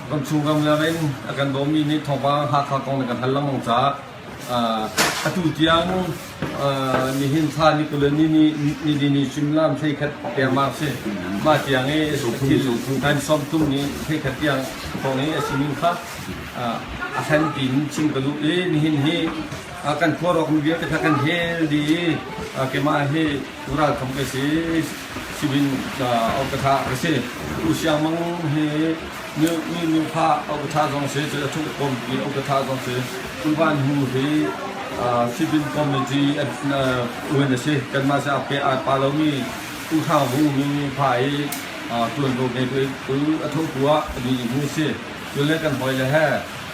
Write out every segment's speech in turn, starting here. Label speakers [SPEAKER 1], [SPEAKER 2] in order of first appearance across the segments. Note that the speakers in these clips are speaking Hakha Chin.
[SPEAKER 1] Ramchung ramleng in a kan bawmmi nih thawngpang Hakha kong na kan hal lengmang caah atu tiang nihin thla ni 20 ni ni ni ni suimilam 11 dengmang si. Mah tiang i thil kan 30 ni 11 tiang kong i a sining kha a hran tiin chim ka duh i nihin hi kan khua rawkmi vialte kha kan hel dih i keimah hi ralkham ka si. Sibin awkatha ka si. U Siang Mang hi mi nu pha awkatha zong si, cu a thu kompi awkatha zong si. U Van Hu hi Sibin committee uan a si. Kanmah si a pe a pa lomi U Hrang Vung mi pha i tuanvo ngeitu tu a thotu ah mi hu si. Cule kan hawi le he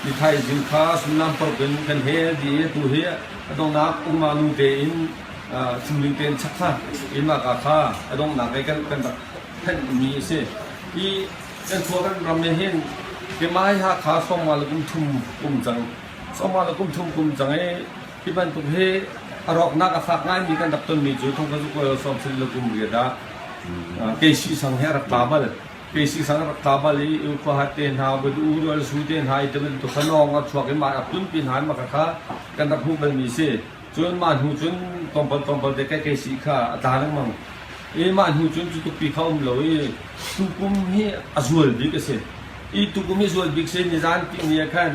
[SPEAKER 1] ni thaizing kha suimilam paruk in kan hel dih i tu hi a donghnak ungma nu tein sumling tein chak kha keimah ka kha a donghnak i kan kan rak thenhmi a si. Hi kan khua kan ram he hin keimah hi Hakha sawmnga le kum thum kum cang. Sawmnga le kum thum kum cang i hi bantuk hi a rawknak a fak ngaimi kan rak tonmi cu thong ka 97 le kum riat ah Keisih sang he a rak tla bal. Keisih sang a rak tla bal i khuahat te hna, u rual su te hna i ti bantuk kha nawng a chuak i mah rak tunpi hna in mah kha kan rak hmuh balmi si. Cun mah hnu cun tlawmpal tlawmpal te kai sii kha a tla lengmang. I mah hnu cun cu tukpi kha um lo i tukum hi a zual bik a si. I tukum hi zual bik si nizan ti ni ah khan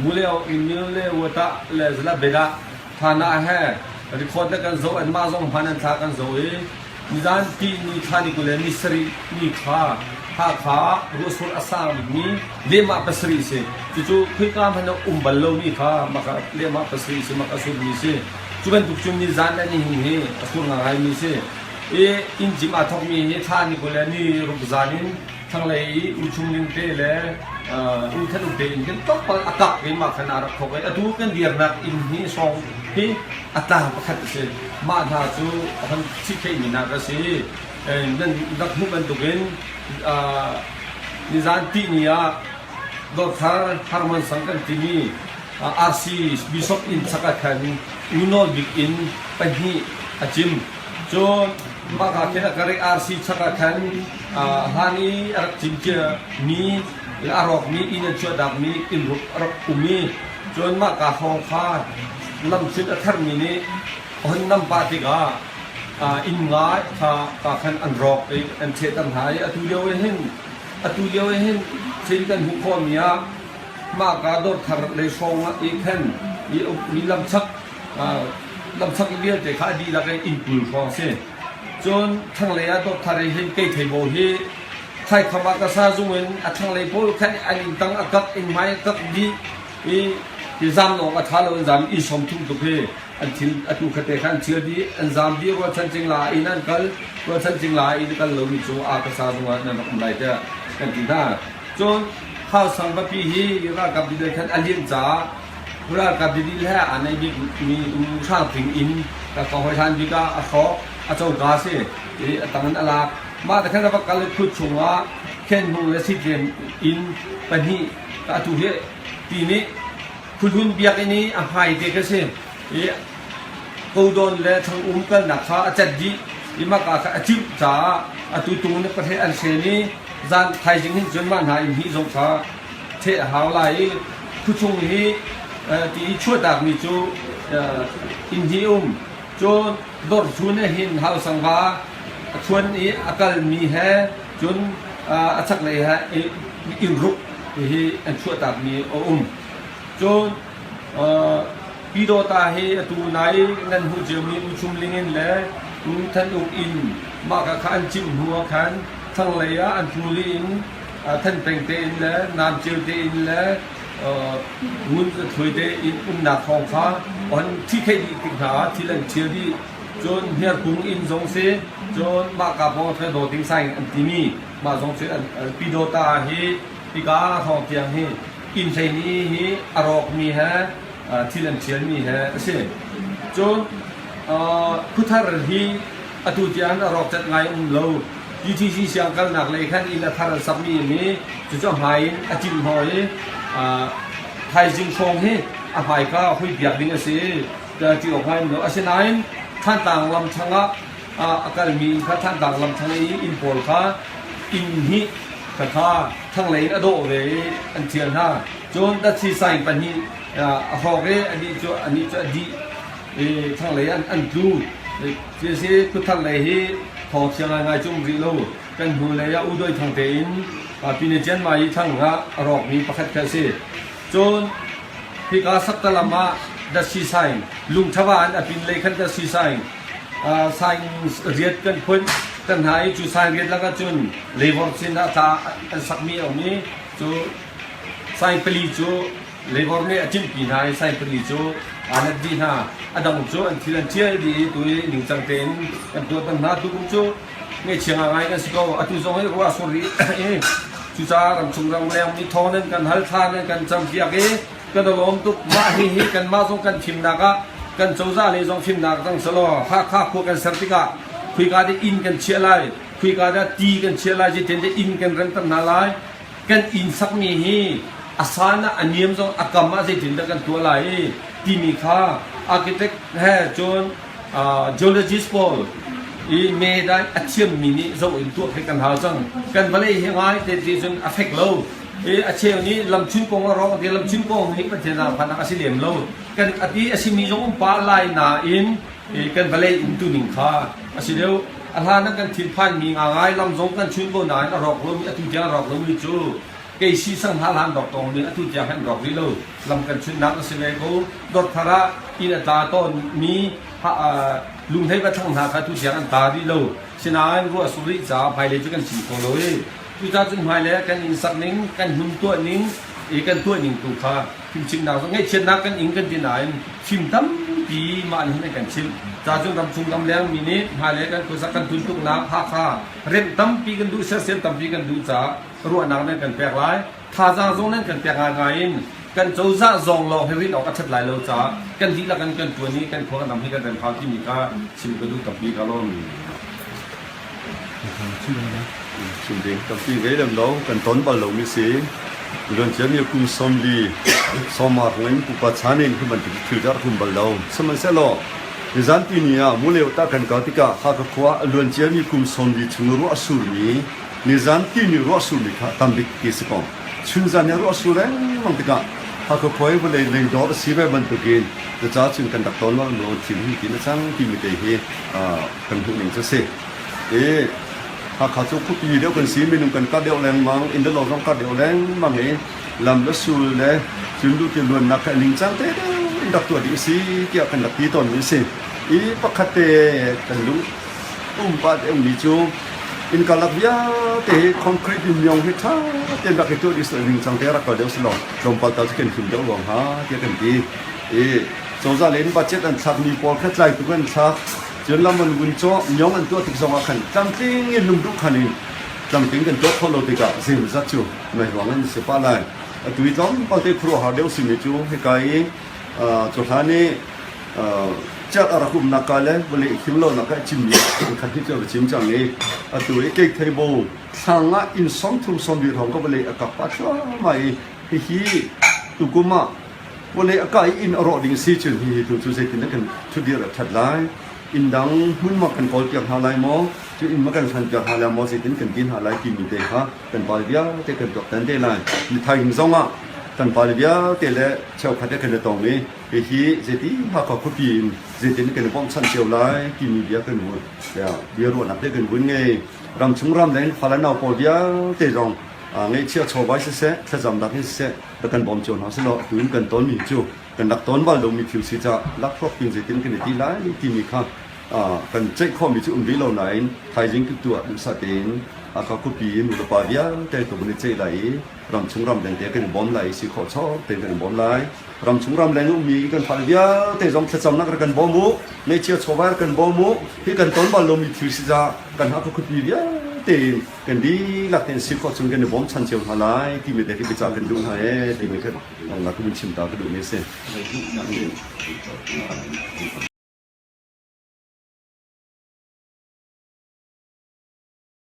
[SPEAKER 1] muleo in mile wata le zala bedah thana he record le kan zoh anmah zong hman an thla kan zoh i Nizan tihni thla ni 20 le ni sarih ni kha Hakha ah ruahsur a sang bikmi lehmah pasarih a si. Cucu khoika hmanh ah um bal lomi kha maka lehmah pasarih a si, maka surmi a si. Cu bantuk cun nizan le nihin hi a sur ngaingaimi a si. I inn cim aa thawkmi hi thla ni 20 le ni ruk zan in thlanglei i U Chung Ling te le U Than Uk te inn khin tlawmpal a kak i mah khan aa rak thawk i atu kan dirnak inn hi sawng hi a tlang pakhat a si. Mah hna cu a kan ṭhihpheihmi hna ka si. Nan rak hmuh bantukin nizan tihni ah Dawrthar Harman Sang kan timi RC Bishop inn chak ah khan U Nawl Bik inn pahnih a cim. Cun mah ka khin a karek RC chak ah khan hlan i a rak cim mi a rawkmi inn an chuahtakmi inn ruk a rak um i cun mah ka hrawng kha lamhruit a tharmi nih a hun nam pah tikah inn nga kha ka khan an rawk i an ṭhehter hna i atu lio ah hin atu lio ah hin thil kan hmuh khawhmi ah mah ka dawr thar lei hrawng ah i khan i mi lamchak lamchak vialte kha a dihlak in inn 20 hrawng a si. Cun thlanglei ah dawr thar i hin keitheibo hi thlaikham ah ka sa zung in a thlanglei pawl khan an inn tang a kak inn hmai a kak dih i hi zam awk a ṭha lo in zam i 30 tuk hi an thil atu khate kha an thil dih an zam dih rualchan cingla inn an kal rualchan cingla inn kal lomi cu a ka sa zung ah nan rak um lai tiah kan ti hna. Cun Hausang vapi hi ralkap didel khan a lian caah ralkap didil he aa naih bik mi Hrangtling inn ka hawi hlan bik ah a hrawk a coka si i a tang in a lak. Mah te khan a va kal i khut chungah Khenhmung le Sitlen inn pahnih atu hi ti nih Khuhlun biakinn i a hmai te kha si i Kodawn le Thangum kalnak kha a cat dih i maka kha a cimh caah atu tung nih pahreh an hren i zan thaizing hin cun mah hna inn hnih zong kha ṭheh a hau lai i khuchung hi ti i chuahtakmi cu inn hnih um. Cun dawrchun he hin hausangva a chuan i a kalmi he cun a chaklei he inn ruk hi an chuahtakmi a um. Cun Pyidawta hi atu nai nan hmuh ciomi U Chum Ling in le U Than Uk inn mah ka kha an cimh hnu ah khan thlanglei ah an tluli in Than Peng te in le Nam Ceu te in le Ngun Thluai te inn umnak hrawng kha on thi theih dih tik hna ah thil an ṭhial dih. Cun Hniarkung inn zong si, cun mah ka pawng ah Daw Ting Saing an timi mah zong cu Pyidawta hi hika hrawng tiang hi inn 12 hi a rawkmi he thil an ṭhialmi he a si. Cun Khuthar hi atu tiang a rawk cat ngai um lo. UTC siang kalnak lei khan inn a thar an sakmi um i cucu a hmai in a cimh hnawh i thaizing hrawng hi a hmaika hui piak ding a si ti awk ngai um lo. Asinain Thantlang lam changah a kalmi kha Thantlang lam chang i inn pawl kha inn hnih. Khakha thlanglei in a dawh ve i an ṭhial hna. Cun datsi saing pahnih a hrawk i anih cu anih cu a dih i thlanglei an tlu. Cu a si khuthar lei hi thawngchia ngaingai cu um rih lo. Kan hnulei ah Udoi Thang tein Pine Cianmai i thlang ah a rawkmi pakhat kha a si. Cun hika Saktalam ah datsi saing lungṭhava in a pinlei khan datsi saing saing riat kan phunh kan hna i cu saing riat lakah cun leivawr sin ah tla an sakmi a um i cu saing pali cu leivawr nih a timhpi hna i saing pali cu aa let dih hna. A dang cu an thil an ṭial dih i tu i ningcang tein kan tuahter hna. Tukum cu ngaihchia ngai kan si ko. Atu zong hi ruah a sur rih i cucaah ramchung ramleng mi thawng nan kan hal thla nan kan campiak i kan i lawm tuk. Mah hihi kanmah zong kan fimnak ah kan cozah lei zong fimnak cang selaw Hakha khua kan ser tikah khuika dah inn kan chiah lai, khuika dah ti kan chiah lai, zeitin dah inn kan remter hna lai, kan inn sakmi hi a san ah a niam zong a kam ah zeitin dah kan tuah lai i timi kha architect he cun geologist pawl i medan a thiammi nih zoh in tuah khi kan hau cang. Kan vawlei hi ngai te ti cun a fek lo. I a cheu nih lamchun kong a rawk ti lamchun kong hi Pathian zaangfahnak a si lem lo. Kan a ti a simi zong um pah lai nain kan vawlei umtu ning kha a si deuh. A hlan ah kan thinphanmi ngangai lam zong kan chun ko nain a rawk lomi atu tiang a rawk lomi cu kei si sang hna hlan rawk tawngmi atu tiang hin rawk rih lo. Lam kan chunnak a si ve ko. Dawrthar ah inn a tla tawnmi lunghlei va thlang hna kha atu tiang an tla rih lo. Sinain ruah sur rih caah hmailei cu kan chim kho lo i cucaah cun hmailei ah kan inn sak ning, kan hmun tuah ning i kan tuah ning tu kha fimchimnak zong ngaihchiatnak kan ing kan ti nain fim tampi mah nih hin an kan chimh. Ca cun ramchung ramleng mi nih hmailei kan khuasak kan tuntuknak Hakha remh tampi kan duh, sersiam tampi kan duh caah ruahnak nan kan pek lai. Thazaang zong nan kan pek ngaingai in kan cozah zong lawng hi rinh awk a ṭhat lai lo caah kan dihlak in kan ṭuan i kan khua kan ram hi kan rem hau timi kha chim ka duh tampi ka lawm.
[SPEAKER 2] Chim ding tampi ngei lem lo kan ton bal lomi si. Luanciami kum sawmli sawma hung in pupa chan in hi bantuk thil cu a rak um bal lo. Sihmanhsehlaw nizanpi ni ah muleu ta kan kal tikah Hakha khua a luanciami kum sawmli chung ruah a surmi nizan timi ruah surmi kha tambik ti si ko. Chunzan i ruah sur lengmang tikah Hakha khua i vawlei leidawr a si ve bantukin cucaah cun kan rak tawn lo lo thil hi ti na cang timi te hi kan hmuh ning cu si. I Hakha cu khuapi deuh kan si minung kan kar deuh lengmang inn le lo zong kar deuh lengmang i lam le sul le cun duh ti luannak kha ningcang te deuh in rak tuah ding si tiah kan rak ti tawnmi a si. I pakhat te kan lung pumpak ummi cu innka lak vialte hi concrete in myong hi ṭha tein rak i tuah dih ning cang te rak kal deuh si law tlawmpal tal cu kan him deuh ruang ha tiah kan ti. I cozah le in budget an thlakmi pawl kha tlai tuk an thlak. Cun lam an vun cawh myong an tuah tik zong ah khan tlamtling in lungduh khan in tlamtling kan tuah khawh lo tikah zeimawzat cu mei ruang an si pah lai. Atu i tlawmpal te khuaruahhar deuh simi cu hika i cuhlan i Cerh a rak umnak ka le vawlei him lonak ah cimmi khat hi cu a va cim cang i atu i Kektheibo thlang ah inn 30 20 hrawng ka vawlei a kak pah thluahmah i hihi tukum ah vawlei a kah i inn a rawh ding si cun hihi tu cu zeitin dah kan ṭhutdir a ṭhat lai inn dang hmun ma kan kawl piak hna lai maw cu inn ma kan hlan piak hna lai maw zeitin kan ti hna lai timi te kha kan pale vialte kan tuaktan te lai nithai zong ah kan pale vialte le cheukhat he kan i tong i Hihi zeiti Hakha khuapi in zeitin kan i bawmhchanh cio lai timi bia kan vun bia ruahnak te kan vun ngei. Ramchung ramleng fale nau pawl vialte zong ngeihchiah chawva siseh thlacamnak in siseh rak kan bawm cio hna sehlaw atu in kan tonmi cu kan rak ton bal lomi thil si caah lakhruak pin zeitin kan i ti lai timi kha kan ceih khawhmi cu um rih lo nain thaizing tu ah duhsah tein Hakha khuapi in nulepa vialte tu kan i ceih lai i ramchung ramleng te kan i bawm lai i si khawh chawk tein kan i bawm lai. Ramchung ramleng ummi kan fale vialte zong thlacamnak rak kan bawm u, ngeihchia chawva rak kan bawm u. Hi kan ton bal lomi thil si caah kan Hakha khuapi vialte in kan dihlak tein si khawh chung kan i bawmchan cio hna lai timi te khi biacah kan duh hna ee timi khi ka vun chim ta ka duhmi a si.